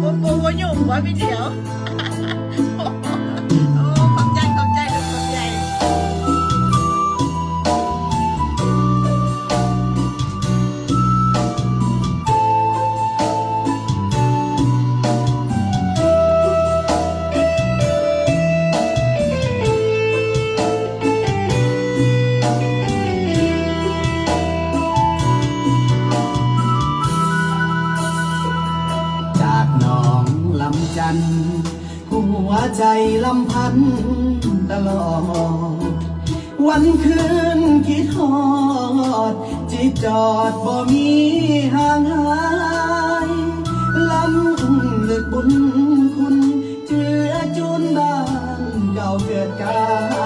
ບໍ່ ບໍ່ ບໍ່ຫຍຸ້ງບໍ່ວິດດີໂອ. ໂອ້ ຂອບໃຈ ຂອບໃຈ ຂອບໃຈ. ຈາກໜອງລຳຈັນ ຫົວໃຈລຳພັນຕະຫຼອດ ວັນຄືນຄິດຮອດ ຈິດຈອດບໍ່ມີຫ່າງຫາຍ ລຳລຶກບຸນຄຸນ ເຈືອຈູນບ້ານເກົ່າເກີດກາ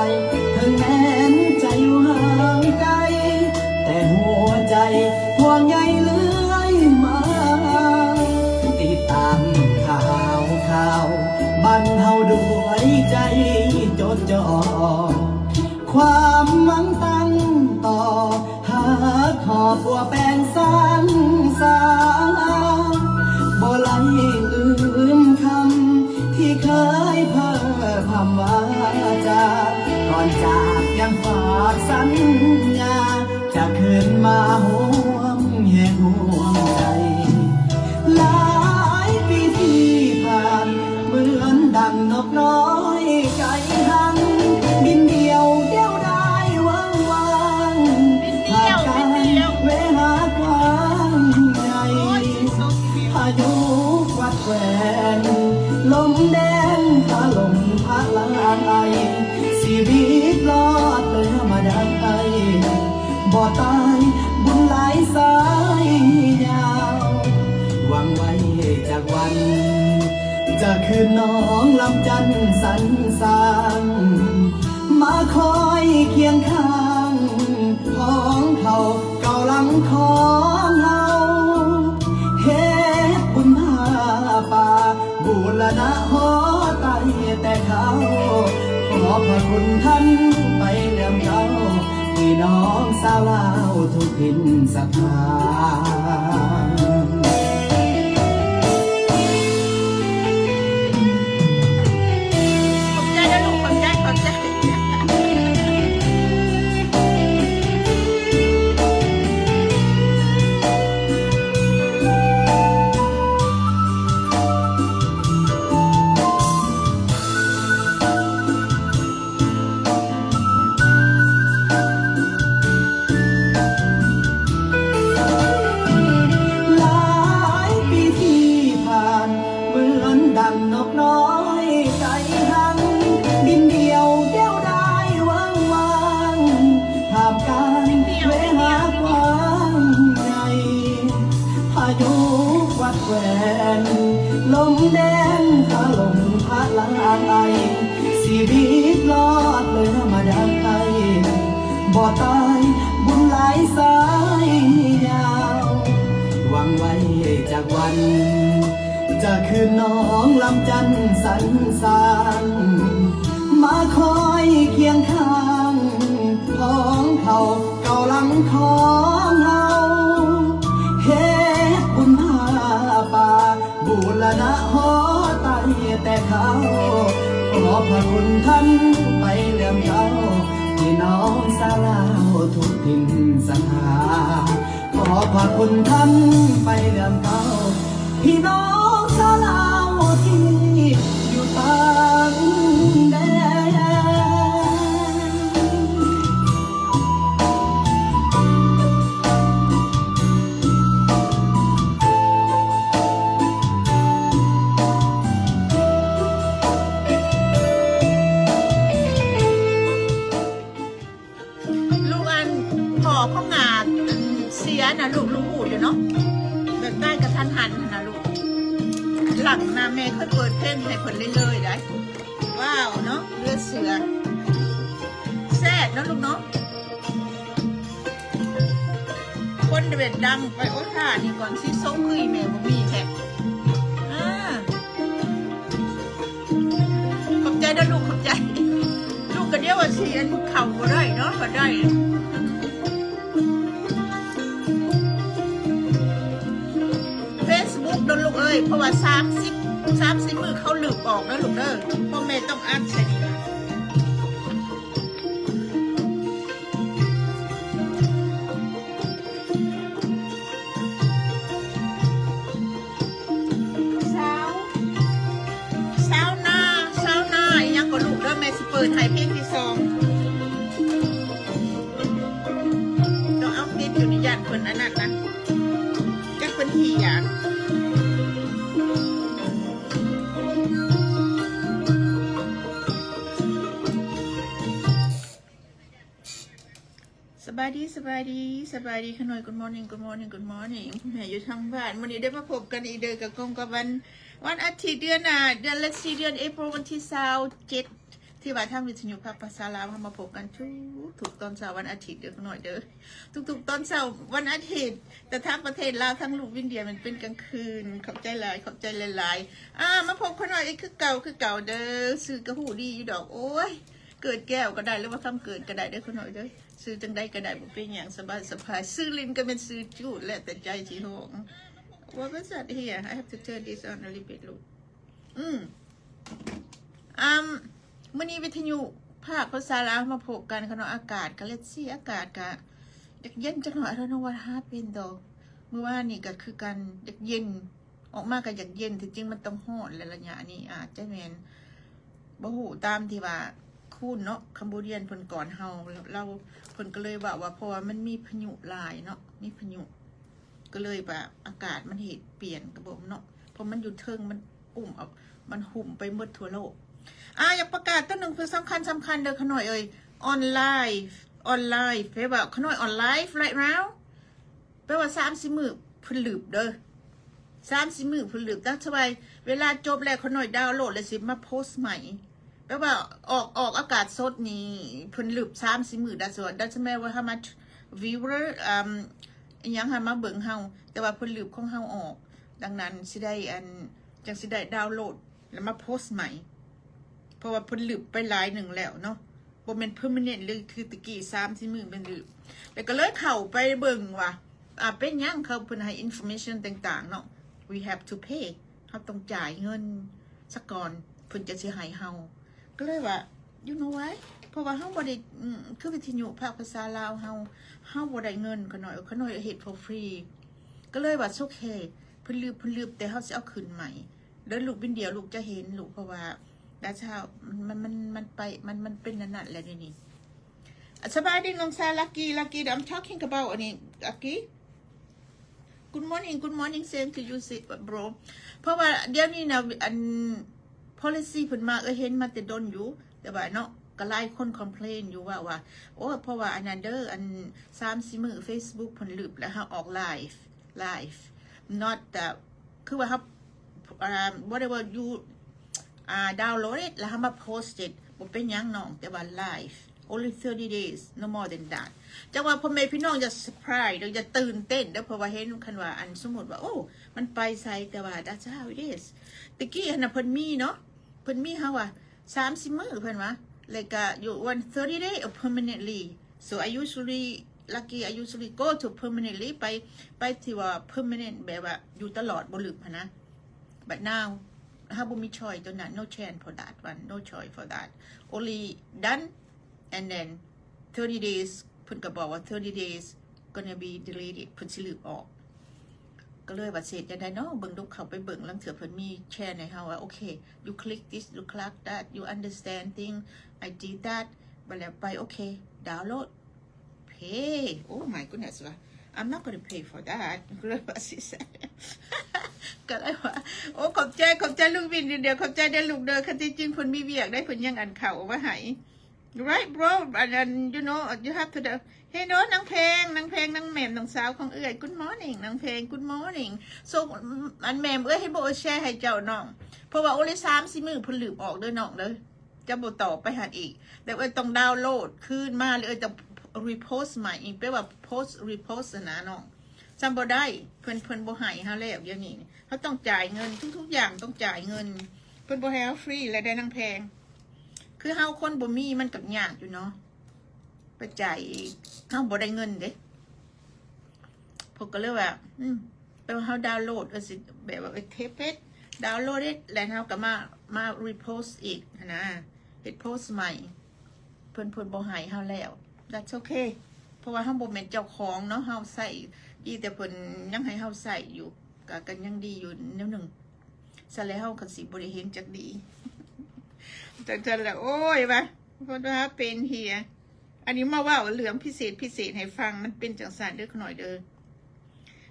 ຍ ເຖິງແມ່ນໃຈຢູ່ຫ່າງໄກ ແຕ່ຫົວໃຈຫ່ວງໃຍເລື້ອຍມາ ຕິດຕາມຂ່າວ ຂ່າວບ້ານເຮົາດ້ວຍໃຈຈົດຈ່ອ ຄວາມຫວັງຕັ້ງຕໍ່ ຫາກຮອບຄົວແປງສັນສາ ບໍ່ໄດ້ລືມຄຳທີ່ເຄີຍເພີ່ມວາຈາ ກ່ອນຈາກຍັງຝາກສັນຍາ ຈະຄືນມາຮ່ວມແຮງຮ່ວມໃຈ ຫຼາຍປີທີ່ຜ່ານ ເໝືອນດັ່ງນົກນ້ອຍໄກຫັນ ບິນດ່ຽວດຽວດາຍເວີງວ້າງ ຫາກການແວະຫາກວ້າງໃຫຍ່ ພາຍຸກວັດແກວ່ງ ລົມແດງຖະຫຼົ່ມທະລາຍ ຊີວິດລອດເຫຼືອມາໄດ້ ບໍ່ຕາຍບຸນຫຼາຍສາຍຍາວ ຫວັງໄວ້ຈັກວັນ ຈະຄືນໜອງລຳຈັນສັນສາງ ມາຄອຍຄຽງຂ້າງ ຂອງເຖົ້າເກົ່າຫຼັງຂອງເຮົາ ເຮັດບຸນຜ້າປ່າ ບູລະນະຫໍໄຕ້ແຕ່ເກົ່າ ຂອບພະຄຸນທ່ານໄປເລື່ອມເກົ່າ ພີ່ນ້ອງຊາວລາວທຸກຖິ່ນສັດທາ. ຂອບໃຈເດີລູກ ຂອບໃຈ ຂອບໃຈ. ຫຼາຍປີທີ່ຜ່ານ ເໝືອນດັ່ງນົກນ້ອຍໄກຫັນ ບິນດ່ຽວດຽວດາຍເວີງວ້າງ ທ່າມກາງເວຫາກວ້າງໃຫຍ່ ພາຍຸກວັດແກວ່ງ ລົມແດງຖະຫຼົ່ມທະລາຍ ຊີວິດລອດເຫຼືອມາໄດ້ ບໍ່ຕາຍບຸນຫຼາຍສາຍຍາວ ຫວັງໄວ້ຈັກວັນ ຈະຄືນໜອງລຳຈັນສັນສາງ ມາຄອຍຄຽງຂ້າງ ຂອງເຖົ້າເກົ່າຫຼັງຂອງເຮົາ ເຮັດບຸນຜ້າປ່າ ບູລະນະຫໍໄຕ້ແຕ່ເກົ່າ ຂອບພະຄຸນທ່ານໄປເລື່ອມເກົ່າ ພີ່ນ້ອງຊາວລາວທຸກຖິ່ນສັດທາ ຂອບພະຄຸນທ່ານໄປເລື່ອມເກົ່າ ພີ່ນ້ອງຊາວລາວທີ່ຢູ່ຕ່າງແດນ. ລູກອັນ ພໍ່ຂອງອາເສຍນະລູກ ລູກຮູ້ຢູ່ເນາະ ແບບຕາຍກະທັນຫັນຫັ້ນນະລູກ. ຫຼັງນະແມ່ເຄີຍເປີດເພງໃຫ້ເພິ່ນເລີຍໆໄດ໋. ວ້າວເນາະ ເລືອດເສືອ ແຊບເນາະລູກເນາະ. ຄົນເວດດັງໄປ ໂອ້ ທ່ານີ້ກ່ອນຊິຊົງຄືອີແມ່ບໍ່ມີແທ້. ອາ ຂອບໃຈເດີລູກ ຂອບໃຈ. ລູກກະດຽວວ່າຊິອັນເຂົ້າບໍ່ໄດ້ເນາະ ບໍ່ໄດ້. ເຟສບຸກເດີລູກເອີຍ ເພາະວ່າສາມສິບ ສາມສິບມື້ເຂົາລຶບອອກເດີລູກເດີ ພໍ່ແມ່ຕ້ອງອັດໃສ່ນີ້ລະ. ຊາວ ຊາວນາ ຊາວນາ ອີ່ຫຍັງກໍລູກເດີ ແມ່ຊິເປີດໃຫ້ເພງທີສອງ. ຕ້ອງເອົາຕິດຢູ່ນີ້ ຢ້ານເພິ່ນອັນນັ້ນນະ ຢ້ານເພິ່ນເຫຍ. ສະບາຍດີ ສະບາຍດີ ສະບາຍດີຂະນ້ອຍ. Good morning, good morning, good morning ແມ່ຢູ່ທາງບ້ານ. ມື້ນີ້ໄດ້ມາພົບກັນອີກເດີ ກະກົງກັບວັນ ວັນອາທິດ ເດືອນ ອາ ເດືອນ let's see ເດືອນ April ວັນທີຊາວເຈັດ ທີ່ວ່າທາງວິທະຍຸພາກພາສາລາວ ເຮົາມາພົບກັນທຸກໆຕອນເຊົ້າວັນອາທິດເດີຂະນ້ອຍເດີ ທຸກໆຕອນເຊົ້າວັນອາທິດ. ແຕ່ທາງປະເທດລາວ ທາງລູກວິນເດຍ ມັນເປັນກາງຄືນ. ຂອບໃຈຫຼາຍ ຂອບໃຈຫຼາຍໆ. ອາ ມາພົບຂະນ້ອຍອີກຄືເກົ່າ ຄືເກົ່າເດີ. ຊື່ກະຮູ້ດີຢູ່ດອກ. ໂອ້ຍ ເກີດແກ້ວກໍໄດ້ ຫຼືວ່າຄຳເກີດກໍໄດ້ເດີຂະນ້ອຍເດີ. ຊື່ຈັ່ງໃດກໍໄດ້ ບໍ່ເປັນຫຍັງ ສະບາຍໆ. ຊື່ຫຼິ້ນກໍແມ່ນຊື່ຈູດ ແລ້ວແຕ່ໃຈຊິຮ້ອງ. What was that here? I have to turn this on a little bit ລູກ. ອືມ ອາ ມື້ນີ້ວິທະຍຸພາກພາສາລາວມາພົບກັນຂະນ້ອຍ. ອາກາດກໍ let's see ອາກາດກໍຢາກເຢັນຈັກໜ້ອຍ. I don't know what happened though. ມື້ວານນີ້ກໍຄືກັນ ຢາກເຢັນ ອອກມາກໍຢາກເຢັນ. ທີ່ຈິງມັນຕ້ອງຮ້ອນແຫຼະ ໄລຍະນີ້ອາດຈະແມ່ນ ບໍ່ຮູ້ ຕາມທີ່ວ່າຄູນເນາະ Cambodian ເພິ່ນກ່ອນເຮົາ ລາວ ເພິ່ນກໍເລີຍເວົ້າວ່າ ເພາະວ່າມັນມີພະຍຸຫຼາຍເນາະ ມີພະຍຸ ກໍເລີຍວ່າອາກາດມັນເຮັດປ່ຽນ ກໍບໍ່ເນາະ ເພາະມັນຢູ່ເທິງ ມັນອຸ້ມເອົາ ມັນຫຸ້ມໄປໝົດທົ່ວໂລກ. ອາ ຢາກປະກາດຕົວໜຶ່ງເພື່ອສຳຄັນ ສຳຄັນເດີຂະນ້ອຍເອີຍ. On live, on live ແປວ່າຂະນ້ອຍ on live right now ແປວ່າສາມສີ່ມື້ເພິ່ນລຶບເດີ ສາມສີ່ມື້ເພິ່ນລຶບ. That's why ເວລາຈົບແລ້ວ ຂະນ້ອຍດາວໂຫຼດແລ້ວຊິມາໂພສໃໝ່. ແປວ່າອອກ ອອກອາກາດສົດນີ້ເພິ່ນລຶບສາມສີ່ມື້. That's why, doesn't matter how much viewer ອາ ອີ່ຫຍັງຫັ້ນມາເບິ່ງເຮົາ ແຕ່ວ່າເພິ່ນລຶບຂອງເຮົາອອກ. ດັ່ງນັ້ນຊິໄດ້ ອັນ ຈັ່ງຊິໄດ້ດາວໂຫຼດ ແລ້ວມາໂພສໃໝ່ ເພາະວ່າເພິ່ນລຶບໄປຫຼາຍໜຶ່ງແລ້ວເນາະ ບໍ່ແມ່ນ permanent ຫຼື ຄືແຕ່ກີ້ສາມສີ່ມື້ແມ່ນລຶບ. ແລ້ວກໍເລີຍເຂົ້າໄປເບິ່ງວ່າ ອາ ເປັນຫຍັງເຂົາ ເພິ່ນໃຫ້ information ຕ່າງໆເນາະ. We have to pay ເຮົາຕ້ອງຈ່າຍເງິນສາກ່ອນ ເພິ່ນຈະຊິໃຫ້ເຮົາ. ກໍເລີຍວ່າ you know why ເພາະວ່າເຮົາບໍ່ໄດ້ ອືມ ຄືວິທະຍຸພາກພາສາລາວເຮົາ ເຮົາບໍ່ໄດ້ເງິນຂະນ້ອຍ ຂະນ້ອຍເຮັດ for free. ກໍເລີຍວ່າ it's okay ເພິ່ນລຶບ ເພິ່ນລຶບ ແຕ່ເຮົາຊິເອົາຂຶ້ນໃໝ່. ເດີລູກບິນດຽວ ລູກຈະເຫັນລູກ ເພາະວ່າ that's how ມັນ ມັນ ມັນໄປ ມັນ ມັນເປັນອັນນັ້ນແຫຼະດຽວນີ້. ສະບາຍດີນ້ອງສາວ Lucky Lucky I'm talking about ອັນນີ້ Lucky. Good morning, good morning, same to you bro. ເພາະວ່າດຽວນີ້ນະ ອັນ policy ເພິ່ນມາ ເອີ ເຫັນມາແຕ່ດົນຢູ່ ແຕ່ວ່າເນາະ ກໍຫຼາຍຄົນ complain ຢູ່ວ່າ ວ່າ ໂອ້ ເພາະວ່າອັນນັ້ນເດີ ອັນ ສາມສີ່ມື້ Facebook ເພິ່ນລຶບ ແລ້ວເຮົາອອກ live live not the ຄືວ່າເຮົາ ອ່າ whatever you ອ່າ download it ແລ້ວເຮົາມາ post it ບໍ່ເປັນຫຍັງນ້ອງ ແຕ່ວ່າ live only thirty days, no more than that. ຈັກວ່າພໍ່ແມ່ພີ່ນ້ອງຢ່າ surprise ເດີ ຢ່າຕື່ນເຕັ້ນເດີ ເພາະວ່າເຫັນຄັນວ່າ ອັນ ສົມມຸດວ່າ ໂອ້ ມັນໄປໃສ ແຕ່ວ່າ that's how it is. ຕະກີ້ຫັ້ນນະ ເພິ່ນມີເນາະ ເພິ່ນມີ ເຮົາວ່າ ສາມສີ່ມື້ ເພິ່ນວ່າ ແລ້ວກໍຢູ່ one thirty day or permanently. So I usually, Lucky, I usually go to permanently ໄປ ໄປທີ່ວ່າ permanent ແບບວ່າຢູ່ຕະຫຼອດ ບໍ່ລຶບຫັ້ນນະ. But now ເຮົາບໍ່ມີ choice ຕົວນັ້ນ no chance for that one, no choice for that. Only done and then thirty days ເພິ່ນກໍບອກວ່າ thirty days gonna be deleted ເພິ່ນຊິລຶບອອກ. ກໍເລີຍວ່າຊິເຮັດຈັ່ງໃດເນາະ ເບິ່ງດູ ເຂົ້າໄປເບິ່ງ ລາງເທື່ອເພິ່ນມີ share ໃຫ້ເຮົາວ່າ ໂອເຄ you click this, you click that, you understand thing, I did that ບັດແລ້ວໄປ ໂອເຄ download, pay. Oh my goodness ວ່າ I'm not gonna pay for that ກໍເລີຍວ່າຊິ ກໍເລີຍວ່າ ໂອ້ ຂອບໃຈ ຂອບໃຈລູກວິນດຽວ ຂອບໃຈເດີລູກເດີ. ຄັນທີ່ຈິງເພິ່ນມີວຽກໄດ໋ ເພິ່ນຍັງອັນເຂົ້າມາໃຫ້. Right bro, and then you know you have to the, hello ນາງແພງ ນາງແພງ ນາງແໝມ ນ້ອງສາວຂອງເອື້ອຍ. Good morning ນາງແພງ good morning. So ອັນແໝມເອື້ອຍເຫັນບໍ່ share ໃຫ້ເຈົ້ານ້ອງ ເພາະວ່າ only ສາມສີ່ມື້ເພິ່ນລຶບອອກເດີນ້ອງເດີ ຈະບໍ່ຕໍ່ໄປຫັ້ນອີກ ແລ້ວເອື້ອຍຕ້ອງ download ຄືນມາ ແລ້ວເອື້ອຍຕ້ອງ repost ໃໝ່ອີກ ແປວ່າ post repost ຫັ້ນນະນ້ອງ ຈຳບໍ່ໄດ້ ເພິ່ນ ເພິ່ນບໍ່ໃຫ້ເຮົາແລ້ວ. ດຽວນີ້ເຮົາຕ້ອງຈ່າຍເງິນ ທຸກໆຢ່າງຕ້ອງຈ່າຍເງິນ ເພິ່ນບໍ່ໃຫ້ເຮົາຟຣີແລ້ວເດ້ນາງແພງ. ຄືເຮົາຄົນບໍ່ມີມັນກໍຍາກຢູ່ເນາະ ປັດໄຈເຮົາບໍ່ໄດ້ເງິນເດ້. ເພິ່ນກໍເລີຍວ່າ ອືມ ເຮົາດາວໂຫຼດ ເອີ ຊິແບບວ່າເທບເຮັດ ດາວໂຫຼດເຮັດ ແລ້ວເຮົາກໍມາ ມາຣີໂພສອີກຫັ້ນນະ ເຮັດໂພສໃໝ່. ເພິ່ນ ເພິ່ນບໍ່ໃຫ້ເຮົາແລ້ວ that's okay ເພາະວ່າເຮົາບໍ່ແມ່ນເຈົ້າຂອງເນາະ ເຮົາໃຊ້ ດີແຕ່ເພິ່ນຍັງໃຫ້ເຮົາໃຊ້ຢູ່ ກໍ ກໍຍັງດີຢູ່ແນວໜຶ່ງ. ຊັ້ນແລ້ວເຮົາກໍຊິບໍ່ໄດ້ເຫັນຈັກດີ ຈັ່ງຊັ້ນລະ ໂອ້ຍວ່າ ເພິ່ນວ່າເປັນເຮຍ ອັນນີ້ມາເວົ້າເລື່ອງພິເສດ ພິເສດໃຫ້ຟັງ ມັນເປັນຈັ່ງຊັ້ນເດີຂະນ້ອຍເດີ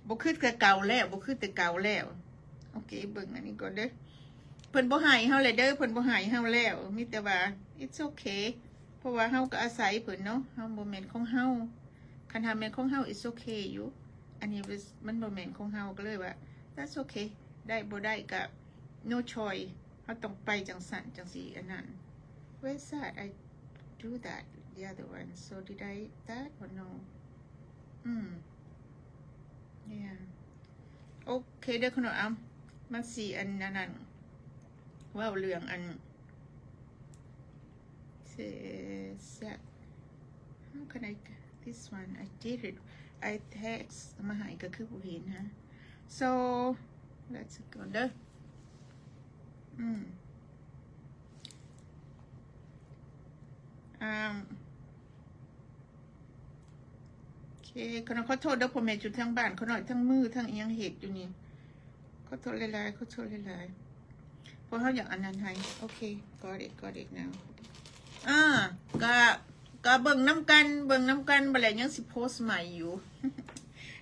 ບໍ່ຄືແຕ່ເກົ່າແລ້ວ ບໍ່ຄືແຕ່ເກົ່າແລ້ວ. ໂອເຄ ເບິ່ງອັນນີ້ກ່ອນເດີ ເພິ່ນບໍ່ໃຫ້ເຮົາແລ້ວເດີ ເພິ່ນບໍ່ໃຫ້ເຮົາແລ້ວ ມີແຕ່ວ່າ it's okay ເພາະວ່າເຮົາກໍອາໄສເພິ່ນເນາະ ເຮົາບໍ່ແມ່ນຂອງເຮົາ ຄັນຖ້າແມ່ນຂອງເຮົາ it's okay ຢູ່ ອັນນີ້ມັນບໍ່ແມ່ນຂອງເຮົາ ກໍເລີຍວ່າ that's okay ໄດ້ບໍ່ໄດ້ກໍ no choice ເຮົາຕ້ອງໄປຈັ່ງຊັ້ນຈັ່ງຊີ້ ອັນນັ້ນ where is that I do that the other one so did I that or no ອືມ yeah ໂອເຄເດີຂະນ້ອຍ ເອົາ ມັນຊິອັນນັ້ນ ເວົ້າເລື່ອງອັນ Says that how can I this one I did it I text ມາໃຫ້ກໍຄືບໍ່ເຫັນຮະ so let's go ເດີ ອືມ ອາ ໂອເຄ ຂະນ້ອຍຂໍໂທດເດີພໍ່ແມ່ຢູ່ທາງບ້ານ ຂະນ້ອຍທັງມືທັງອີ່ຫຍັງເຮັດຢູ່ນີ້ ຂໍໂທດຫຼາຍໆ ຂໍໂທດຫຼາຍໆ ເພາະເຮົາຢາກອັນນັ້ນໃຫ້ ໂອເຄ got it got it now ອາ ກະ ກະເບິ່ງນຳກັນ ເບິ່ງນຳກັນ ບັດແລ້ວຍັງຊິໂພສໃໝ່ຢູ່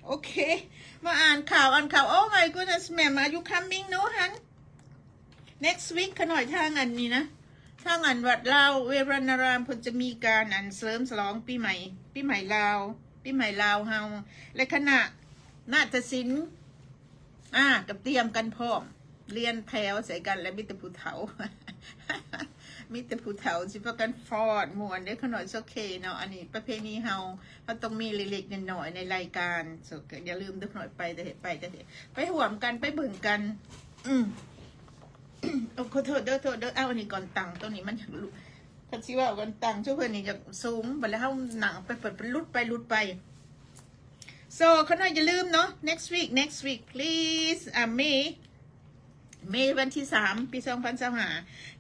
ໂອເຄ ມາອ່ານຂ່າວ ອ່ານຂ່າວ Oh my goodness ma'am are you coming no hun next week ຂະນ້ອຍທາງອັນນີ້ນະ ທາງອັນວັດລາວເວລວນາລາມ ເພິ່ນຈະມີການອັນສະເຫຼີມສະຫຼອງປີໃໝ່ ປີໃໝ່ລາວ ປີໃໝ່ລາວເຮົາ ແລະຄະນະນາດຕະສິນ ອາ ກໍຕຽມກັນພ້ອມ ລຽນແຖວໃສ່ກັນ ແລະມີແຕ່ຜູ້ເຖົ້າ ມີແຕ່ຜູ້ເຖົ້າຊິພາກັນຟ້ອນມ່ວນເດ້ ຂະນ້ອຍ it's okay ເນາະ ອັນນີ້ປະເພນີເຮົາ ເຮົາຕ້ອງມີເລັກໆນ້ອຍໆໃນລາຍການ so ກໍຢ່າລືມເດີ ຂະນ້ອຍ ໄປແຕ່ເຮັດ ໄປແຕ່ເຮັດ ໄປຮ່ວມກັນ ໄປເບິ່ງກັນ ອືມ ໂອ້ ຂໍໂທດເດີ ໂທດເດີ ເອົາອັນນີ້ກ່ອນ ຕັ່ງໂຕນີ້ມັນ ຄັນຊິເວົ້າກັນ ຕັ່ງຊຸເພິ່ນນີ້ຢາກສູງ ບັດແລ້ວເຮົານັ່ງໄປ ໄປ ໄປ ຫຼຸດໄປ ຫຼຸດໄປ so ຂະນ້ອຍຢ່າລືມເນາະ next week next week please ອາ May May ວັນທີສາມ ປີສອງພັນຊາວຫ້າ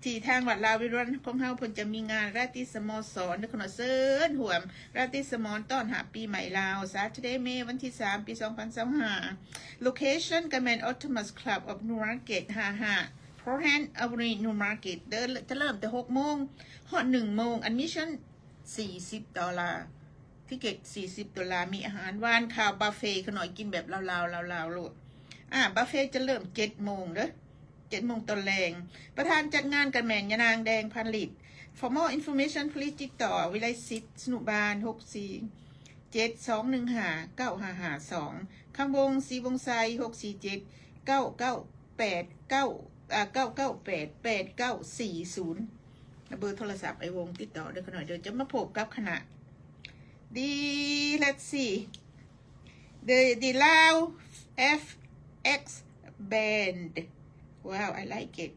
ທີ່ທາງວັດລາວເວລວນາລາມຂອງເຮົາ ເພິ່ນຈະມີງານລາຕີສະໂມສອນ ເດີ ຂະນ້ອຍ ເຊີນຮ່ວມລາຕີສະໂມສອນຕ້ອນຮັບປີໃໝ່ລາວ Saturday May ວັນທີສາມ ປີສອງພັນຊາວຫ້າ Location ກໍແມ່ນ Optimus Club of Newmarket ຫ້າຫ້າ Portland Avenue Newmarket ເດີ ຈະເລີ່ມແຕ່ຫົກໂມງ ຮອດໜຶ່ງໂມງ Admission ສີ່ສິບໂດລາ ທິເກັດສີ່ສິບໂດລາ ມີອາຫານຫວານຄາວ ບຸບເຟ ຂະນ້ອຍກິນແບບລາວໆ ລາວໆໂລດ ອາ ບຸບເຟຈະເລີ່ມເຈັດໂມງເດີ ເຈັດໂມງຕອນແລງ ປະທານຈັດງານກໍແມ່ນຍານາງ ແດງ ພັນລິດ For more information please ຕິດຕໍ່ ວິໄລສິດ ສະນຸບານ ຫົກສີ່ເຈັດ ສອງໜຶ່ງຫ້າ ເກົ້າຫ້າຫ້າສອງ ຄຳວົງ ສີວົງໄຊ ຫົກສີ່ເຈັດ ເກົ້າເກົ້າ ແປດເກົ້າ ເກົ້າເກົ້າແປດ ແປດເກົ້າສີ່ສູນ ແລະເບີໂທລະສັບອ້າຍວົງ ຕິດຕໍ່ເດີຂະນ້ອຍເດີ ຈະມາພົບກັບຄະນະ The let's see the the Lao F X Band wow I like it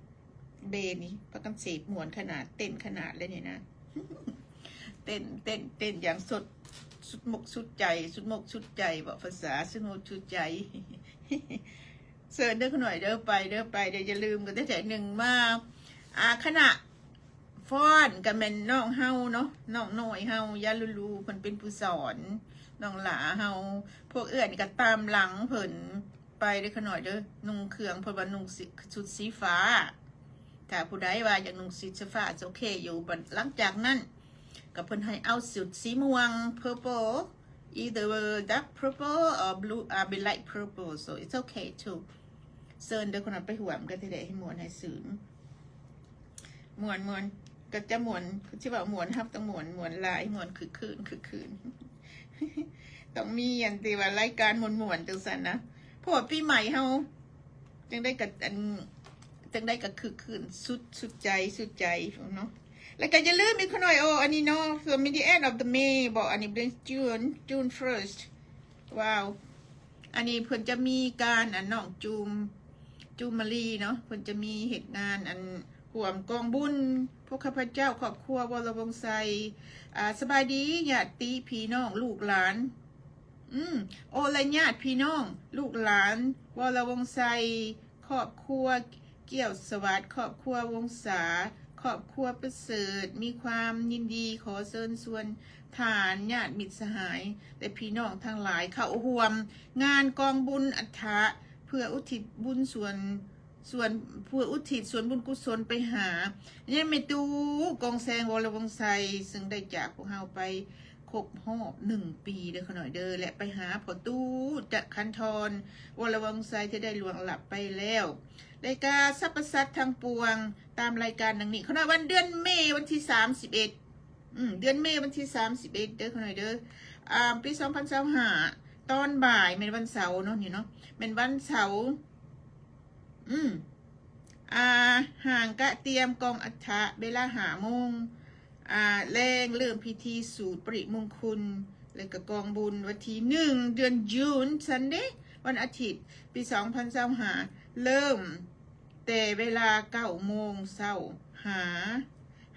band ນີ້ພາກັນເສບມ່ວນຂະໜາດ ເຕັ້ນຂະໜາດເລີຍນີ້ນະ ເຕັ້ນ ເຕັ້ນ ເຕັ້ນຢ່າງສົດ ສຸດມົກສຸດໃຈ ສຸດມົກສຸດໃຈ ເວົ້າພາສາສຸດມົກສຸດໃຈ ເຊີນເດີຂະນ້ອຍເດີ ໄປເດີ ໄປເດີ ຢ່າລືມກັນແທ້ໆ ໜຶ່ງມາ ອາ ຄະນະຟ້ອນກໍແມ່ນນ້ອງເຮົາເນາະ ນ້ອງນ້ອຍເຮົາ ຢາລູລູ ເພິ່ນເປັນຜູ້ສອນ ນ້ອງຫຼ້າເຮົາ ພວກເອື້ອຍນີ້ກໍຕາມຫຼັງເພິ່ນ ໄປເດີຂະນ້ອຍເດີ ນຸ່ງເຄື່ອງ ເພິ່ນວ່ານຸ່ງຊຸດສີຟ້າ ຖ້າຜູ້ໃດວ່າຢາກນຸ່ງຊຸດສີຟ້າ it's okay ຢູ່ ບັດຫຼັງຈາກນັ້ນ ກໍເພິ່ນໃຫ້ເອົາຊຸດສີມ່ວງ purple either dark purple or blue uh be light purple so it's okay too ເຊີນເດີຄົນນັ້ນໄປຮ່ວມກັນແທ້ໆ ໃຫ້ມ່ວນໃຫ້ຊື່ນ ມ່ວນໆ ກໍຈະມ່ວນ ຊິເວົ້າມ່ວນ ເຮົາຕ້ອງມ່ວນ ມ່ວນຫຼາຍ ມ່ວນຄຶກຄື້ນ ຄຶກຄື້ນ ຕ້ອງມີອັນທີ່ວ່າລາຍການມ່ວນໆ ຈັ່ງຊັ້ນນະ ເພາະວ່າປີໃໝ່ເຮົາຈັ່ງໃດກໍອັນ ຈັ່ງໃດກໍຄຶກຄື້ນ ສຸດ ສຸດໃຈ ສຸດໃຈເນາະ ແລ້ວກໍຢ່າລືມອີກຂ້ານ້ອຍ ໂອ້ ອັນນີ້ເນາະ so ມີ the end of the May ບໍ່ ອັນນີ້ເດືອນ June June first ວ້າວ ອັນນີ້ເພິ່ນຈະມີການ ອັນ ນ້ອງຈູມ ຈູມມາລີເນາະ ເພິ່ນຈະມີເຮັດງານ ອັນ ຮ່ວມກອງບຸນ ພວກຂ້າພະເຈົ້າຄອບຄົວ ວໍລະວົງໄຊ ອາ ສະບາຍດີ ຍາດຕິພີ່ນ້ອງ ລູກຫຼານ ອືມ ໂອ ແລະ ຍາດພີ່ນ້ອງ ລູກຫຼານ ວໍລະວົງໄຊ ຄອບຄົວ ກ້ຽວສະຫວັດ ຄອບຄົວວົງສາ ຄອບຄົວປະເສີດ ມີຄວາມຍິນດີຂໍເຊີນຊວນທ່ານ ຍາດມິດສະຫາຍ ແລະ ພີ່ນ້ອງທັງຫຼາຍ ເຂົ້າຮ່ວມງານກອງບຸນອັດຖະ ເພື່ອອຸທິດບຸນສ່ວນ ສ່ວນ ເພື່ອອຸທິດສ່ວນບຸນກຸສົນໄປຫາຍາຍແມ່ຕູ້ ກອງແສງ ວໍລະວົງໄຊ ເຊິ່ງໄດ້ຈາກພວກເຮົາໄປຄົບຮອບໜຶ່ງປີເດີຂະນ້ອຍເດີ ແລະ ໄປຫາພໍ່ຕູ້ ຈະ ຂັນທອນ ວໍລະວົງໄຊ ທີ່ໄດ້ລ່ວງລັບໄປແລ້ວ ແລະກະສັບພະສັດທັງປວງ ຕາມລາຍການດັ່ງນີ້ ຂະນ້ອຍ ວັນເດືອນເມ ວັນທີສາມສິບເອັດ ອືມ ເດືອນເມ ວັນທີສາມສິບເອັດເດີຂະນ້ອຍເດີ ອາ ປີສອງພັນຊາວຫ້າ ຕອນບ່າຍ ແມ່ນວັນເສົາເນາະ ນີ້ເນາະ ແມ່ນວັນເສົາ ອືມ ອາ ຫ້າງກະຕຽມກອງອັດຖະ ເວລາຫ້າໂມງ ອາ ແລງ ເລີ່ມພິທີສູດປະລິມົງຄຸນ ແລະກະກອງບຸນ ວັນທີໜຶ່ງ ເດືອນຈູນ Sunday ວັນອາທິດ ປີສອງພັນຊາວຫ້າ ເລີ່ມແຕ່ເວລາເກົ້າໂມງເຊົ້າ ຫາ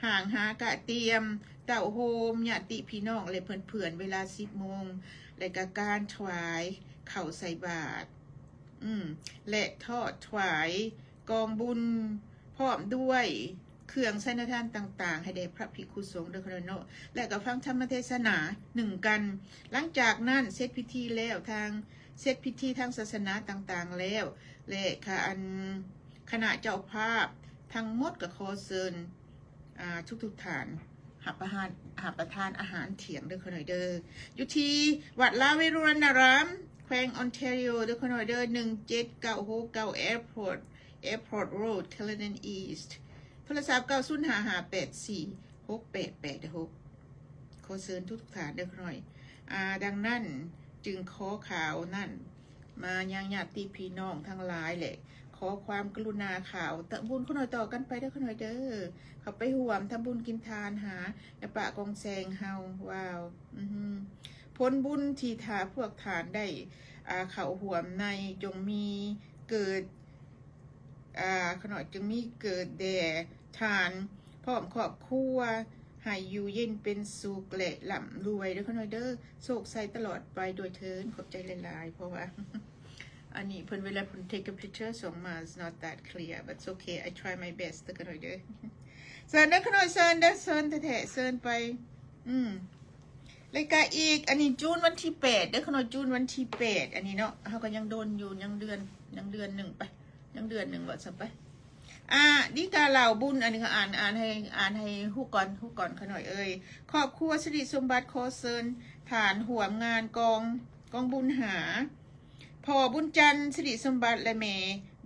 ຫ້າງຫາກະຕຽມ ເຕົ້າໂຮມ ຍາດຕິພີ່ນ້ອງ ແລະ ເພື່ອນໆ ເວລາສິບໂມງ ແລະກະການຖວາຍເຂົ້າໃສ່ບາດ ອືມ ແລະ ທອດຖວາຍກອງບຸນ ພ້ອມດ້ວຍເຄື່ອງໄຊນະທານຕ່າງໆ ໃຫ້ແດ່ພະພິກຂຸສົງເດີຂະນ້ອຍເນາະ ແລະກະຟັງທຳມະເທສະໜາໜຶ່ງກັນ ຫຼັງຈາກນັ້ນເສັດພິທີແລ້ວ ທາງ ເສັດພິທີທາງສາສະໜາຕ່າງໆແລ້ວ ແລະ ຄະ ອັນ ຄະນະເຈົ້າພາບທັງໝົດກະຂໍເຊີນ ອາ ທຸກໆທ່ານ ຮັບປະທານ ຮັບປະທານອາຫານທ່ຽງເດີຂະນ້ອຍເດີ ຢູ່ທີ່ວັດລາເວລຸວັນນາຣາມ ແຂວງອອນແທຣີໂອເດີຂະນ້ອຍເດີ ໜຶ່ງເຈັດເກົ້າຫົກເກົ້າ Airport Airport Road Clarendon East ໂທລະສັບ ເກົ້າສູນຫ້າຫ້າແປດສີ່ຫົກແປດແປດຫົກ ຂໍເຊີນທຸກໆທ່ານເດີຂະນ້ອຍ ອາ ດັ່ງນັ້ນຈຶ່ງຂໍຂ່າວນັ້ນ ມາຍັງຍາດຕິພີ່ນ້ອງທັງຫຼາຍ ແລະ ຂໍຄວາມກະລຸນາຂ່າວ ທຳບຸນຂະນ້ອຍຕໍ່ກັນໄປເດີຂະນ້ອຍເດີ ເຂົ້າໄປຮ່ວມທຳບຸນກິນທານຫາຍາປ້າກອງແສງເຮົາ ວ້າວ ອືຮຶ ຜົນບຸນທີ່ຖ້າພວກທ່ານໄດ້ ອາ ເຂົ້າຮ່ວມໃນ ຈົ່ງມີເກີດ ອາ ຂະນ້ອຍຈຶ່ງມີເກີດແດ່ທ່ານ ພ້ອມຄອບຄົວ ໃຫ້ຢູ່ເຢັນເປັນສຸກ ແລະ ລ່ຳລວຍເດີຂະນ້ອຍເດີ ໂຊກໄຊຕະຫຼອດໄປດ້ວຍເທີ້ນ ຂອບໃຈຫຼາຍໆ ເພາະວ່າ ອັນນີ້ເພິ່ນ ເວລາເພິ່ນ take a picture ສົ່ງມາ it's not that clear but it's okay I try my best ເດີຂະນ້ອຍເດີ ເຊີນເດີຂະນ້ອຍ ເຊີນເດີ ເຊີນແທ້ໆ ເຊີນໄປ ອືມ ແລ້ວກະອີກ ອັນນີ້ຈູນວັນທີແປດເດີຂະນ້ອຍ ຈູນວັນທີແປດ ອັນນີ້ເນາະ ເຮົາກະຍັງດົນຢູ່ ຍັງເດືອນ ຍັງເດືອນໜຶ່ງໄປ ຍັງເດືອນໜຶ່ງວ່າຊັ້ນໄປ ອາ ດີກາເລົ່າບຸນ ອັນນີ້ກະອ່ານ ອ່ານໃຫ້ ອ່ານໃຫ້ຮູ້ກ່ອນ ຮູ້ກ່ອນຂະນ້ອຍເອີຍ ຄອບຄົວສິລິສົມບັດ ຂໍເຊີນທ່ານຮ່ວມງານກອງ ກອງບຸນຫາ ພໍ່ບຸນຈັນ ສິລິສົມບັດ ແລະ ແມ່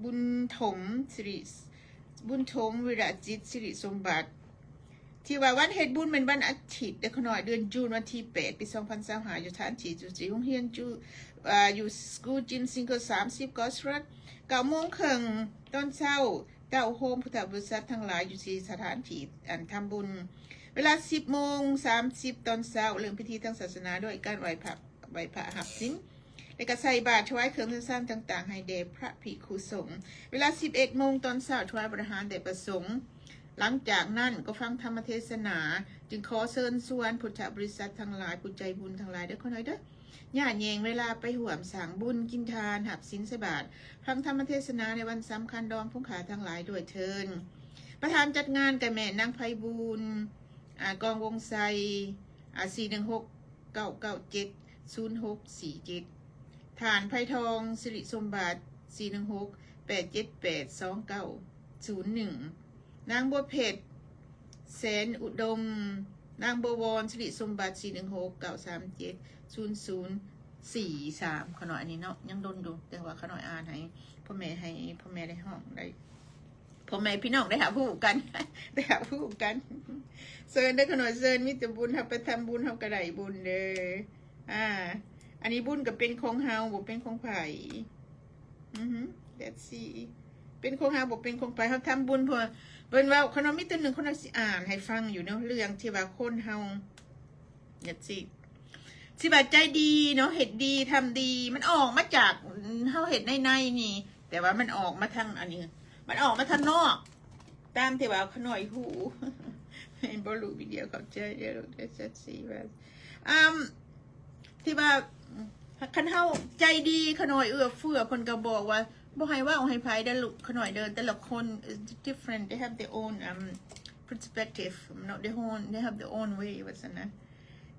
ບຸນຖົມ ສິລິ ບຸນຖົມ ວິລະຈິດ ສິລິສົມບັດ ທີ່ວ່າວັນເຮັດບຸນແມ່ນວັນອາທິດເດີຂະນ້ອຍ ເດືອນຈູນ ວັນທີແປດ ປີສອງພັນຊາວຫ້າ ຢູ່ສະຖານທີ່ຢູ່ທີ່ໂຮງຮຽນ ຢູ່ ອາ ຢູ່ສະກູລຈິມ ຊິງເກີ ສາມສິບ ກອສຣອດ ເກົ້າໂມງເຄິ່ງຕອນເຊົ້າ ເຕົ້າໂຮມພຸດທະບໍລິສັດທັງຫຼາຍຢູ່ທີ່ສະຖານທີ່ ອັນ ທຳບຸນ ເວລາສິບໂມງສາມສິບຕອນເຊົ້າ ເລີ່ມພິທີທາງສາສະໜາດ້ວຍການໄຫວ້ພະ ໄຫວ້ພະຮັບສິນ ແລະກະໃສ່ບາດຖວາຍເຄື່ອງເສັ້ນຊານຕ່າງໆ ໃຫ້ແດ່ພະພິກຂຸສົງ ເວລາສິບເອັດໂມງຕອນເຊົ້າ ຖວາຍພະທະຫານແດ່ພະສົງ ຫຼັງຈາກນັ້ນກໍຟັງທຳມະເທສະໜາ ຈຶ່ງຂໍເຊີນຊວນພຸດທະບໍລິສັດທັງຫຼາຍ ຜູ້ໃຈບຸນທັງຫຼາຍເດີຂະນ້ອຍເດີ ຢ່າແຍງເວລາໄປຮ່ວມສ້າງບຸນ ກິນທານ ຮັບສິນໃສ່ບາດ ຟັງທຳມະເທສະໜາໃນວັນສຳຄັນດອມຜູ້ຂ້າທັງຫຼາຍດ້ວຍເທີ້ນ ປະທານຈັດງານກະແມ່ນນາງໄພບູນ ອາ ກອງວົງໄຊ ອາ ສີ່ໜຶ່ງຫົກ ເກົ້າເກົ້າເຈັດ ສູນຫົກສີ່ເຈັດ ທ່ານ ໄພທອງ ສິລິສົມບັດ ສີ່ໜຶ່ງຫົກ ແປດເຈັດແປດ ສອງເກົ້າສູນໜຶ່ງ ນາງ ບົວເພັດ ແສນອຸດົມ ນາງ ບົວວອນ ສິລິສົມບັດ ສີ່ໜຶ່ງຫົກ ເກົ້າສາມເຈັດ ສູນສູນສີ່ສາມ ຂະນ້ອຍ ອັນນີ້ເນາະ ຍັງດົນຢູ່ ແຕ່ວ່າຂະນ້ອຍອ່ານໃຫ້ພໍ່ແມ່ ໃຫ້ພໍ່ແມ່ໄດ້ຮ້ອງໄດ້ ພໍ່ແມ່ພີ່ນ້ອງໄດ້ຮັບຮູ້ກັນ ໄດ້ຮັບຮູ້ກັນ ເຊີນເດີຂະນ້ອຍ ເຊີນ ມີແຕ່ບຸນ ເຮົາໄປທຳບຸນ ເຮົາກະໄດ້ບຸນເດີ ອາ ອັນນີ້ບຸນກະເປັນຂອງເຮົາ ບໍ່ເປັນຂອງໃຜ ອືຮຶ let's see ເປັນຂອງເຮົາ ບໍ່ເປັນຂອງໃຜ ເຮົາທຳບຸນ ເພິ່ນ ເພິ່ນເວົ້າ ຂະນ້ອຍມີໂຕໜຶ່ງ ຂະນ້ອຍຊິອ່ານໃຫ້ຟັງຢູ່ເນາະ ເລື່ອງທີ່ວ່າຄົນເຮົາ let's see ຊິວ່າໃຈດີເນາະ ເຮັດດີ ທຳດີ ມັນອອກມາຈາກ ເຮົາເຮັດໃນໃນນີ້ ແຕ່ວ່າມັນອອກມາທາງອັນນີ້ ມັນອອກມາທາງນອກ ຕາມທີ່ວ່າຂະນ້ອຍຮູ້ ເຫັນບໍ່ ລູກວິດີໂອ ຂອບໃຈເດີ ເດີ ເຈັດສີ່ ວ່າ ອາ ທີ່ວ່າ ຄັນເຮົາໃຈດີ ຂະນ້ອຍເອື້ອເຟື້ອ ເພິ່ນກໍບອກວ່າ ບໍ່ໃຫ້ເວົ້າໃຫ້ໃຜເດີລູກ ຂະນ້ອຍເດີ ແຕ່ລະຄົນ is different, they have their own, um, perspective, you know, they own, they have their own way ວ່າຊັ້ນນະ.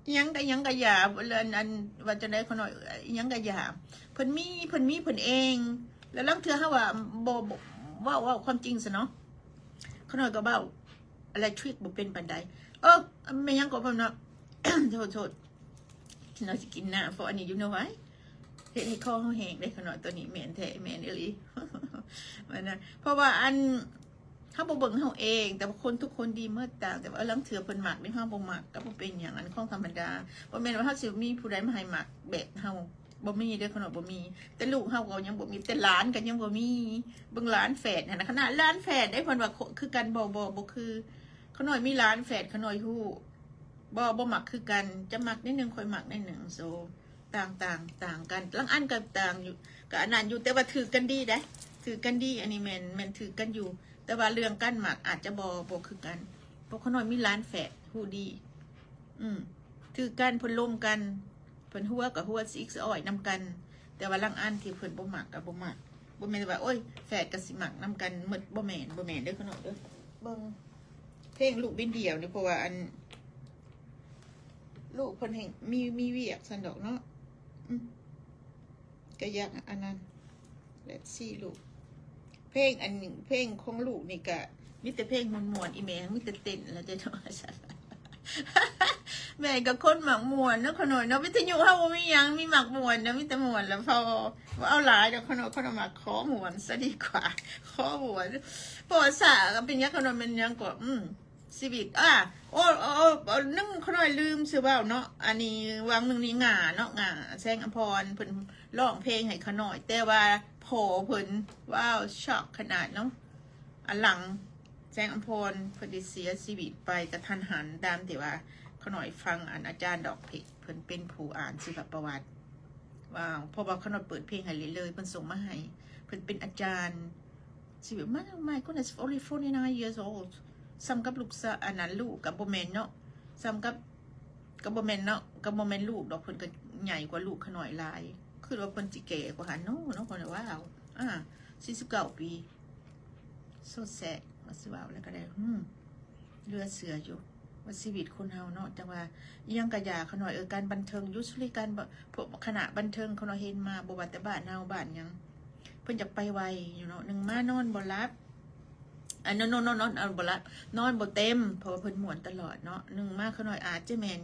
ອີ່ຫຍັງກໍ ອີ່ຫຍັງກໍຢ່າ ອັນ ອັນ ວ່າຈັ່ງໃດ ຂະນ້ອຍ ອີ່ຫຍັງກໍຢ່າ ເພິ່ນມີ ເພິ່ນມີເພິ່ນເອງ. ແລ້ວລາງເທື່ອເຮົາວ່າບໍ່ ບໍ່ ເວົ້າ ເວົ້າຄວາມຈິງຊະເນາະ ຂະນ້ອຍກໍເວົ້າ electric ບໍ່ເປັນປານໃດ. ເອີ ແມ່ນຫຍັງກໍເພິ່ນເນາະ ໂທດ ໂທດ ຂະນ້ອຍຊິກິນນ້ຳ ເພາະອັນນີ້ you know why ເຮັດໃຫ້ຄໍເຮົາແຫ້ງເດ້ ຂະນ້ອຍ ຕົວນີ້ແມ່ນແທ້ ແມ່ນອີ່ຫຼີ ວ່ານະ. ເພາະວ່າອັນ ເຮົາບໍ່ເບິ່ງເຮົາເອງ ແຕ່ວ່າຄົນທຸກຄົນດີໝົດ ຕ່າງແຕ່ວ່າ ເອີ ລາງເທື່ອເພິ່ນມັກເດ້ ເຮົາບໍ່ມັກກໍບໍ່ເປັນຫຍັງ ອັນຂອງທຳມະດາ. ບໍ່ແມ່ນວ່າເຮົາຊິມີຜູ້ໃດມາໃຫ້ມັກແບບເຮົາ ບໍ່ມີເດີ ຂະນ້ອຍບໍ່ມີ. ແຕ່ລູກເຮົາກໍຍັງບໍ່ມີ ແຕ່ຫຼານກໍຍັງບໍ່ມີ. ເບິ່ງຫຼານແຝດຫັ້ນນະ ຂະໜາດຫຼານແຝດເດ້ ເພິ່ນວ່າ ຄ- ຄືກັນບໍ່? ບໍ່ ບໍ່ຄື. ຂະນ້ອຍມີຫຼານແຝດ ຂະນ້ອຍຮູ້ ບໍ່ ບໍ່ມັກຄືກັນ. ຈະມັກໜ້ອຍໜຶ່ງ ຂ້ອຍມັກໜ້ອຍໜຶ່ງ. So ຕ່າງ ຕ່າງ ຕ່າງກັນ ລາງອັນກໍຕ່າງຢູ່ ກໍອັນນັ້ນຢູ່ ແຕ່ວ່າຖືກກັນດີເດ້ ຖືກກັນດີ. ອັນນີ້ແມ່ນ ແມ່ນຖືກກັນຢູ່ ແຕ່ວ່າເລື່ອງການມັກອາດຈະບໍ່ ບໍ່ຄືກັນ. ເພາະຂະນ້ອຍມີຫຼານແຝດ ຮູ້ດີ ອືມ ຖືກກັນ ເພິ່ນລົມກັນ ເພິ່ນຫົວກໍຫົວຊິອິກຊິອອຍນຳກັນ. ແຕ່ວ່າລາງອັນທີ່ເພິ່ນບໍ່ມັກກໍບໍ່ມັກ. ບໍ່ແມ່ນວ່າ ໂອ້ຍ ແຝດກໍຊິມັກນຳກັນໝົດ ບໍ່ແມ່ນ ບໍ່ແມ່ນເດີ ຂະນ້ອຍເດີ. ເບິ່ງເພງລູກບິນດຽວນີ້ ເພາະວ່າອັນ ລູກເພິ່ນແຮ່ງມີ ມີວຽກຊັ້ນດອກເນາະ. ອືມ ກະຢາກອັນນັ້ນ let's see ລູກ ເພງອັນ ເພງຂອງລູກນີ້ກະມີແຕ່ເພງມ່ວນໆ ອີແມ່ມີແຕ່ເຕັ້ນແລ້ວເດ້ເນາະ. ແມ່ກໍຄົນມັກມ່ວນເນາະ ຂະນ້ອຍເນາະ. ວິທະຍຸເຮົາບໍ່ມີຫຍັງ ມີມັກມ່ວນເນາະ ມີແຕ່ມ່ວນລະພໍ. ບໍ່ເອົາຫຼາຍດອກ ຂະນ້ອຍ ຂະນ້ອຍມັກຂໍມ່ວນຊະດີກວ່າ ຂໍມ່ວນ. ເພາະວ່າສາກໍເປັນຫຍັງ ຂະນ້ອຍແມ່ນຫຍັງກໍ ອືມ ຊີວິດ ອາ ໂອ້ ໂອ້ ໂອ້ ໜຶ່ງ ຂະນ້ອຍລືມຊື່ເວົ້າເນາະ. ອັນນີ້ຫວ່າງໜຶ່ງນີ້ ຫງ່າເນາະ ຫງ່າ ແສງອຳພອນ ເພິ່ນຮ້ອງເພງໃຫ້ຂະນ້ອຍ ແຕ່ວ່າພໍ່ເພິ່ນ ວ້າວ ຊັອກຂະໜາດເນາະ. ອັນຫຼັງ ແສງອຳພອນ ເພິ່ນໄດ້ເສຍຊີວິດໄປກະທັນຫັນ ຕາມທີ່ວ່າຂະນ້ອຍຟັງ ອັນ ອາຈານດອກເພັກ ເພິ່ນເປັນຜູ້ອ່ານຊີວະປະຫວັດ. ວ້າວ ເພາະວ່າຂະນ້ອຍເປີດເພງໃຫ້ເລີຍໆ ເພິ່ນສົ່ງມາໃຫ້ ເພິ່ນເປັນອາຈານ ຊີວິດ My, my goodness, only forty-nine years old. ສ່ຳກັບລູກສາວ ອັນນັ້ນ ລູກກໍບໍ່ແມ່ນເນາະ ສ່ຳກັບ ກໍບໍ່ແມ່ນເນາະ ກໍບໍ່ແມ່ນລູກດອກ ເພິ່ນກໍໃຫຍ່ກວ່າລູກຂະນ້ອຍຫຼາຍ. ຄິດວ່າເພິ່ນຊິແກ່ກວ່າຫັ້ນເນາະ ເນາະ ເພິ່ນວ່າ ອາ ສີ່ສິບເກົ້າປີ. So sad ວ່າຊິເວົ້າແລ້ວກໍໄດ້ ອືມ ເຫຼືອເຊື່ອຢູ່ວ່າຊີວິດຄົນເຮົາເນາະ. ຈັ່ງວ່າອີ່ຫຍັງກະຢ່າ ຂະນ້ອຍເອີຍ ການບັນເທີງ usually ການ ພວກຄະນະບັນເທີງ ຂະນ້ອຍເຫັນມາ ບໍ່ວ່າແຕ່ບ້ານເຮົາ ບ້ານຫຍັງ ເພິ່ນຢາກໄປໄວຢູ່ເນາະ. ໜຶ່ງມານອນບໍ່ຫຼັບ ອັນ ນອນ ນອນ ນອນ ນອນ ນອນບໍ່ຫຼັບ ນອນບໍ່ເຕັມ ເພາະວ່າເພິ່ນມ່ວນຕະຫຼອດເນາະ. ໜຶ່ງມາ ຂະນ້ອຍອາດຈະແມ່ນ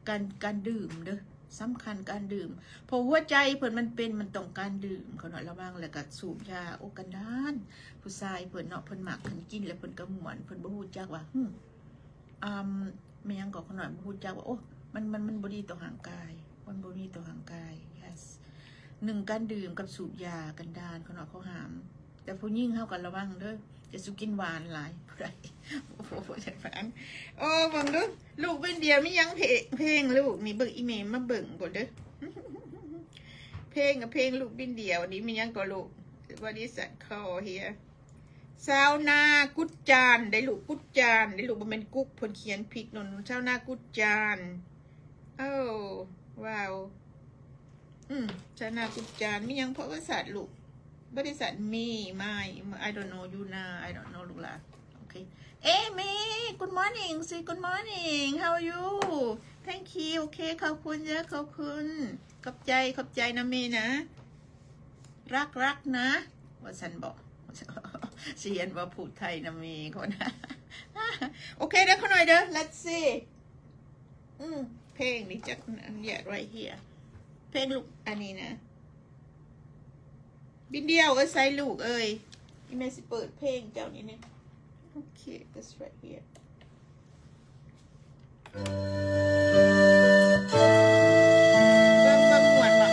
ການ ການດື່ມເດີ ສຳຄັນການດື່ມ ເພາະຫົວໃຈເພິ່ນມັນເປັນ ມັນຕ້ອງການດື່ມ. ຂະນ້ອຍລະວັງ ແລ້ວກໍສູບຢາ ໂອ້ ກັນດານ ຜູ້ຊາຍເພິ່ນເນາະ ເພິ່ນມັກ ເພິ່ນກິນແລ້ວເພິ່ນກໍມ່ວນ ເພິ່ນບໍ່ຮູ້ຈັກວ່າ ຫື ອາ ແມ່ນຫຍັງກໍ ຂະນ້ອຍບໍ່ຮູ້ຈັກວ່າ ໂອ້ ມັນ ມັນ ມັນບໍ່ດີຕໍ່ຮ່າງກາຍ ມັນບໍ່ດີຕໍ່ຮ່າງກາຍ. Yes ໜຶ່ງ ການດື່ມກັບສູບຢາກັນດານ ຂະນ້ອຍເຂົາຫ້າມ. ແຕ່ຜູ້ຍິງເຮົາກໍລະວັງເດີ ຢ່າສູ່ກິນຫວານຫຼາຍ ຜູ້ໃດ ໂອ້ ເບິ່ງດູ ລູກເປັນດຽວມີຫຍັງເພ ເພງລູກນີ້ ເບິ່ງອີ່ແມ່ມາເບິ່ງກ່ອນເດີ ເພງກັບເພງລູກບິນດຽວນີ້ ມີຫຍັງກໍລູກ What is that call here? ຊາວນາກຸດຈານໄດ້ລູກ ກຸດຈານໄດ້ລູກ ບໍ່ແມ່ນກຸກ ເພິ່ນຂຽນຜິດໂນ່ນ ຊາວນາກຸດຈານ. ໂອ້ ວ້າວ ອືມ ຊາວນາກຸດຈານ ມີຫຍັງ ເພາະບໍລິສັດລູກ ບໍລິສັດ me my I don't know you ນາ I don't know ລູກຫຼານ. ໂອເຄ Amy, good morning. Say good morning. How are you? Thank you. ໂອເຄ ຂອບຄຸນເດີ ຂອບຄຸນ ຂອບໃຈ ຂອບໃຈນຳເມນະ ລັກໆນະ ວ່າຊັ້ນບໍ ຊິຮຽນເວົ້າພູດໄທນຳເມກ່ອນ. ໂອເຄເດີ ຂະນ້ອຍເດີ Let's see. ອືມ ເພງນີ້ຈັກ Yeah, right here. ເພງລູກ ອັນນີ້ນະ ບິນດຽວເອີຍ ໃສ່ລູກເອີຍ ອີ່ແມ່ຊິເປີດເພງເຈົ້ານີ້ນະ. ໂອເຄ that's right here. ເບິ່ງ ເບິ່ງມ່ວນບໍ່?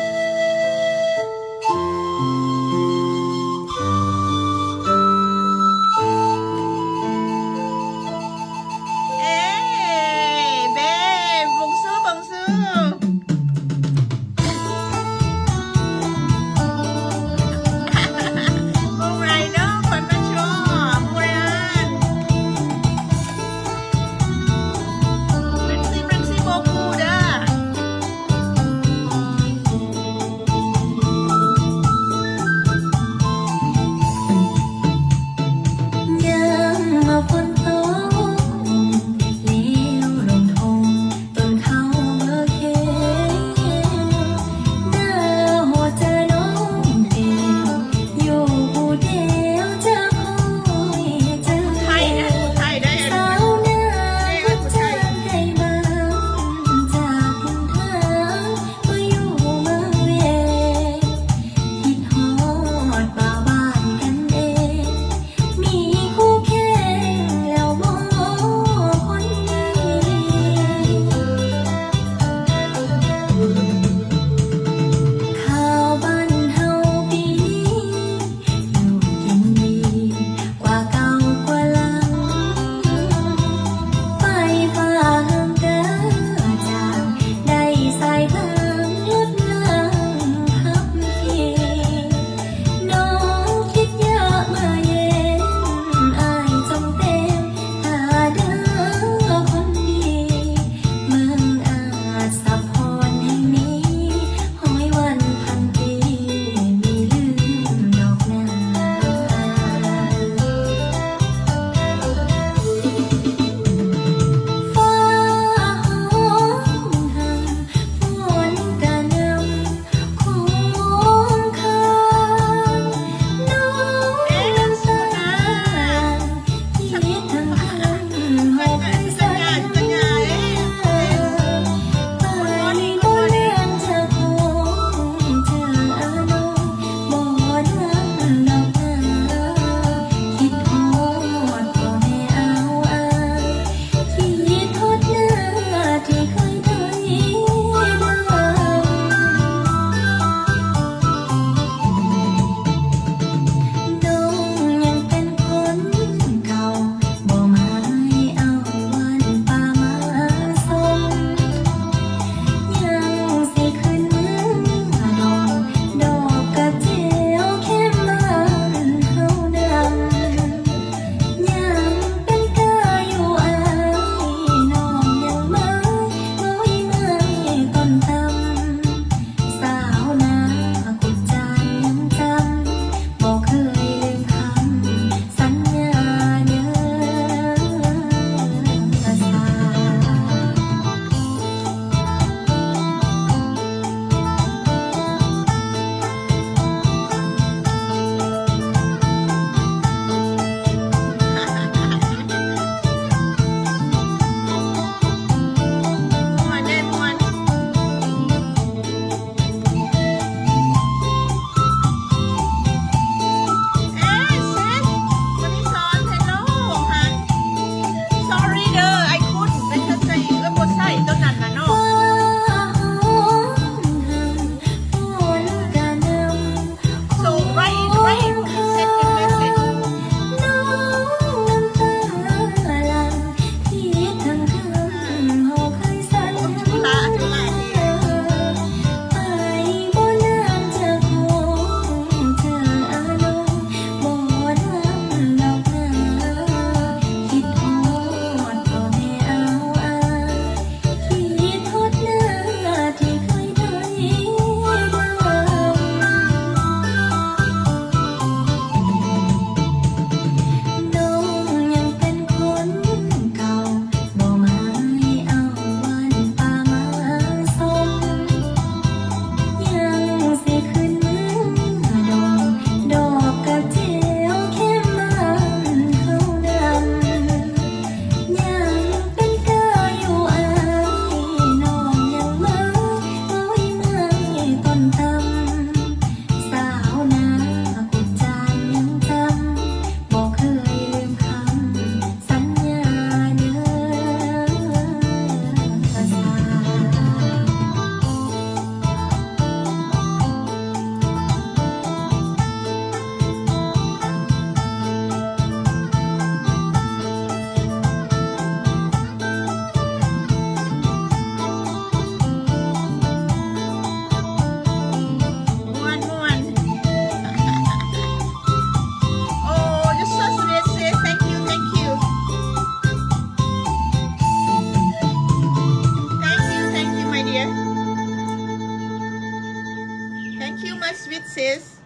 Thank you, my sweet sis.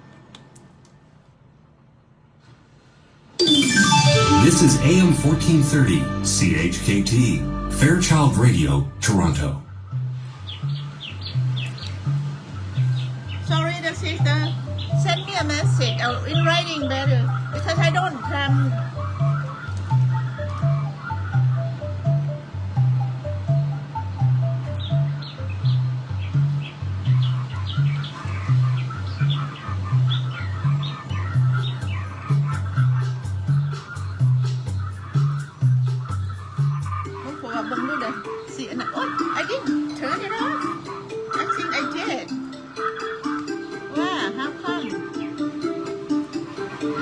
This is A M fourteen thirty, C H K T, Fairchild Radio, Toronto. Sorry, the sister. Send me a message, uh, in writing better, because I don't, um, ເບິ່ງ ເບິ່ງດູເດີ ຊິອັນນັ້ນ ໂອ້ຍ I didn't turn it on. I think I did. Wow, how come?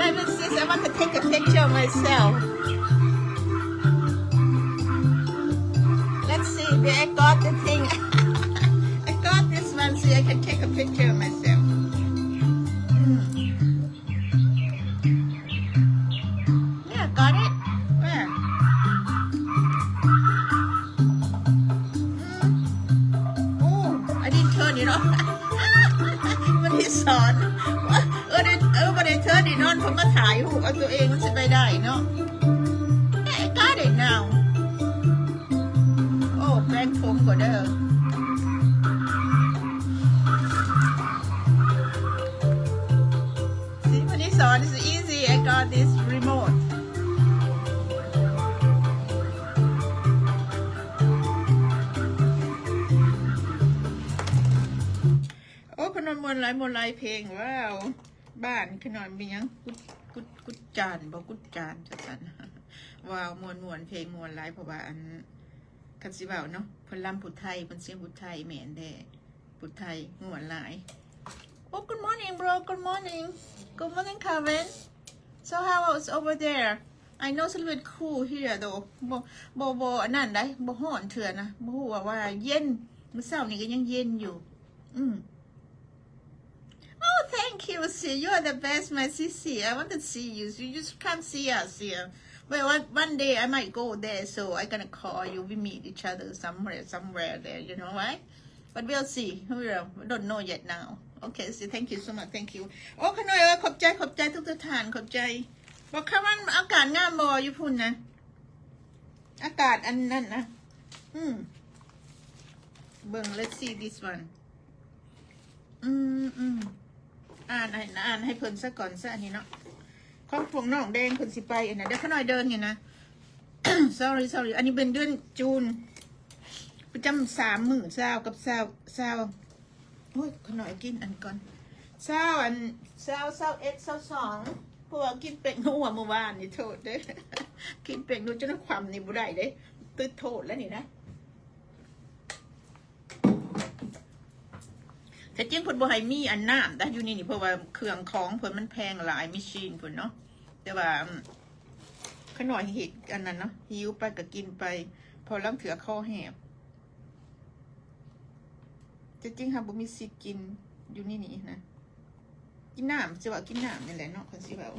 Let me see, I want to take a picture of myself. Let's see, I got the thing. I got this one, see, I can take a picture of myself. Mm. Yeah, got it. Where? Mm. Oh, I didn't turn it on. ບໍ່ໄດ້ສອນ ເອີ ໄດ້ ເອີ ບໍ່ໄດ້ turn it on ເພິ່ນມາຖ່າຍຮູບເອົາຕົວເອງ ມັນຊິໄປໄດ້ເນາະ. Yeah, I got it now. ໂອ້ ແປງຜົມກໍເດີ. See, ເພິ່ນສອນ it's easy. I got this remote. ໂອ້ ຂະນ້ອຍມ່ວນຫຼາຍ ມ່ວນຫຼາຍເພງ. ວ້າວ ບ້ານຂະນ້ອຍມີຫຍັງ ກຸດ ກຸດ ກຸດຈານບໍ່ ກຸດຈານ ຈັ່ງຊັ້ນ. ວ້າວ ມ່ວນ ມ່ວນ ເພງມ່ວນຫຼາຍ ເພາະວ່າ ອັນ ຄັນຊິເວົ້າເນາະ ເພິ່ນລຳຜູ້ໄທ ເພິ່ນສຽງຜູ້ໄທ ແມ່ນແດ່ ຜູ້ໄທມ່ວນຫຼາຍ. Oh, good morning, bro. Good morning. Good morning, Karen. So how was over there? I know it's a little bit cool here, though. ບໍ່ ບໍ່ ບໍ່ອັນນັ້ນໃດ ບໍ່ຮ້ອນເທື່ອນະ ບໍ່ຮູ້ວ່າ ວ່າເຢັນ. ມື້ເຊົ້ານີ້ກໍຍັງເຢັນຢູ່. ອືມ. Oh, thank you, sis. You are the best, my sissy. I want to see you. You just come see us here. Well, one, one day I might go there, so I gonna call you. We meet each other somewhere, somewhere there, you know, right? But we'll see. We will. We don't know yet now. Okay, so thank you so much. Thank you. ໂອ້ ຂະນ້ອຍເອີຍ ຂອບໃຈ ຂອບໃຈທຸກໆທ່ານ ຂອບໃຈ. ບໍ່ ຄາວັນ ອາກາດງາມບໍ່ຢູ່ພຸ້ນນະ? ອາກາດອັນນັ້ນນະ. ອືມ ເບິ່ງ let's see this one. ອືມ ອືມ ອ່ານໃຫ້ ອ່ານໃຫ້ເພິ່ນຊະກ່ອນຊະ ອັນນີ້ເນາະ ຂອງພວກນ້ອງແດງເພິ່ນຊິໄປອັນນັ້ນເດີ ຂະນ້ອຍເດີນນີ້ນະ. Sorry, sorry. ອັນນີ້ເປັນເດືອນຈູນ ປະຈຳສາມມື້ ຊາວກັບຊາວ ຊາວ ໂອ້ຍ ຂະນ້ອຍກິນອັນກ່ອນ ຊາວ ອັນ ຊາວ ຊາວເອັດ ຊາວສອງ ເພາະວ່າກິນແປ້ງນົວມື້ວານນີ້ ໂທດເດີ ກິນແປ້ງນົວຈົນຄວ່ຳນີ້ບໍ່ໄດ້ເດ້ ຕິດໂທດແລ້ວນີ້ນະ. ແທ້ຈິງເພິ່ນບໍ່ໃຫ້ມີອັນນ້ຳໄດ໋ຢູ່ນີ້ນີ້ ເພາະວ່າເຄື່ອງຂອງເພິ່ນມັນແພງຫຼາຍ machine ເພິ່ນເນາະ. ແຕ່ວ່າ ຂະນ້ອຍເຮັດອັນນັ້ນເນາະ ຫິວໄປກໍກິນໄປ ເພາະລາງເທື່ອຄໍແຫບ. ແທ້ຈິງເຮົາບໍ່ມີສິດກິນຢູ່ນີ້ນີ້ນະ ກິນນ້ຳ ຊິວ່າກິນນ້ຳນີ້ແຫຼະເນາະ ຄັນຊິເວົ້າ.